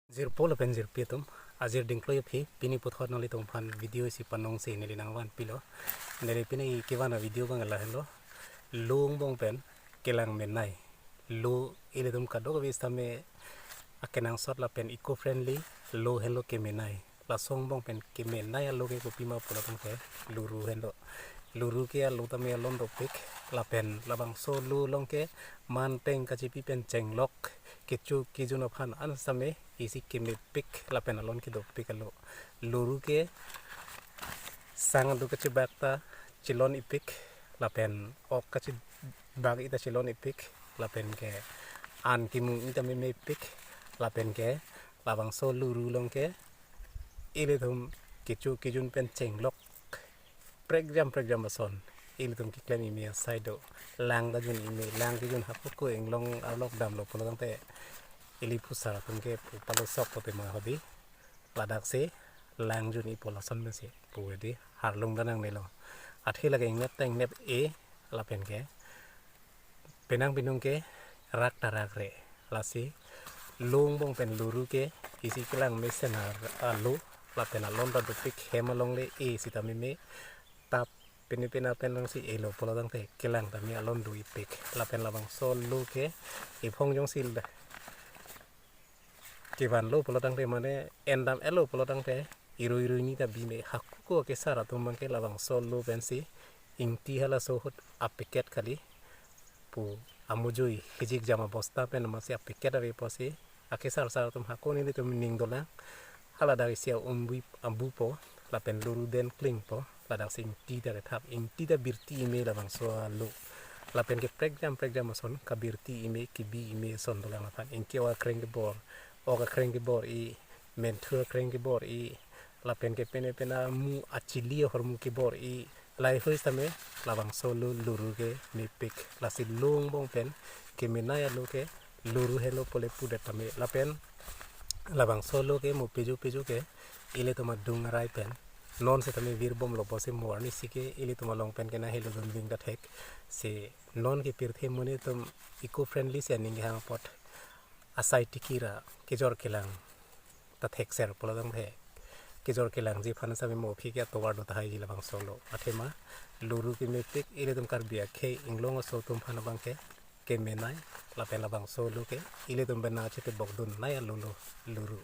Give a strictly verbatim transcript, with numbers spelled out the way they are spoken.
Jirpo lapen jirpi atum, ajir dingkloi aphi, pini puthot nanglitumphan video isi panong si neli nangvanpilo. Neli pini kevan a-video abang lahenlo. Lo angbong pen kelang menei. Lo ilitum kadokave sitame akenangsot lapen eco-friendly lo henlo kemenei. Laso angbong pen kemenei alo ke kopima pulo tangte luru henlo. Luru ke alo tame alon dopik lapen labangso lo along ke manteng kachipi pen chenglok kecho kejun aphan an sitame isi kemepik lapen alon kedopik alo. Luru ke sang adu kachibak ta chilon ipik lapen ok kachibak ita chilon ipik lapen ke an kimung ita memepik lapen ke labangso luru along ke ilitum kecho kejun pen chenglok prekjam prekjam ason ilitum keklem ime asai do. Lang ta jun ime, lang kejun hako ko inglong arlok damlo pulo tangte ili phusar atum ke pu palosok pote ma hodi. Ladak si lang jun ipo lason pensi pu hedi harlung ta nangnelo. Athe lake ingnep ta ingnep e lapen ke penang pinung ke rak ta rak re. Lasi lo angbong pen luru ke isi kelang mesen alo lapen alon ta dopik hem along le e sita meme tap pini pina pen lang si elo pulo tangte kelang tame alon do ipik lapen labangso lo ke iphong jongsi kevanlo pulo tangte mane endam elo pulo tangte irui irui ni ta bime hako ko kesar atum abang ke labangso lo pensi ingti halaso ahut apiket kali pu amujui hijik jama bosta pen masi apiket ave pusi akesar sar atum hako nelitum ning dolang. Haladak isi a-umbui abupo lapen luru den klingpo, ladak si ingti ta kethap, ingti ta birti ime labangso alo. Lapen ke prekjam prekjam ason kabirti ime kebi ime ason dolang aphan ingke ok akreng kebor, ok akreng kebor-i, menthu akreng kebor-i, lapen ke pene pena mu achili ahormu kebor-i, lahei hui sitame labangso lo luru ke mepik. Lasi lo angbong pen kemenei alo ke luru henlo pule pudet tame lapen labangso lo ke mo pejo pejo ke ilitum adung arai pen non sitame virbomlo pusi mo arnisi ke ilitum along pen ke nahelo dun ving ta thek. Si non ke pirthe monit atum eco-friendly si aning kehang apot asai tikira kejor kelang ta thekser pulo tangte kejor kelangji aphan sitame mo aphi ke atovar do tahai ji labangso lo. Athema luru ke mepik ilitum Karbi akhei inglong aso atum aphan abang ke kemenei lapen labangso lo ke ilitum bena chete bok dunnei alo lo luru.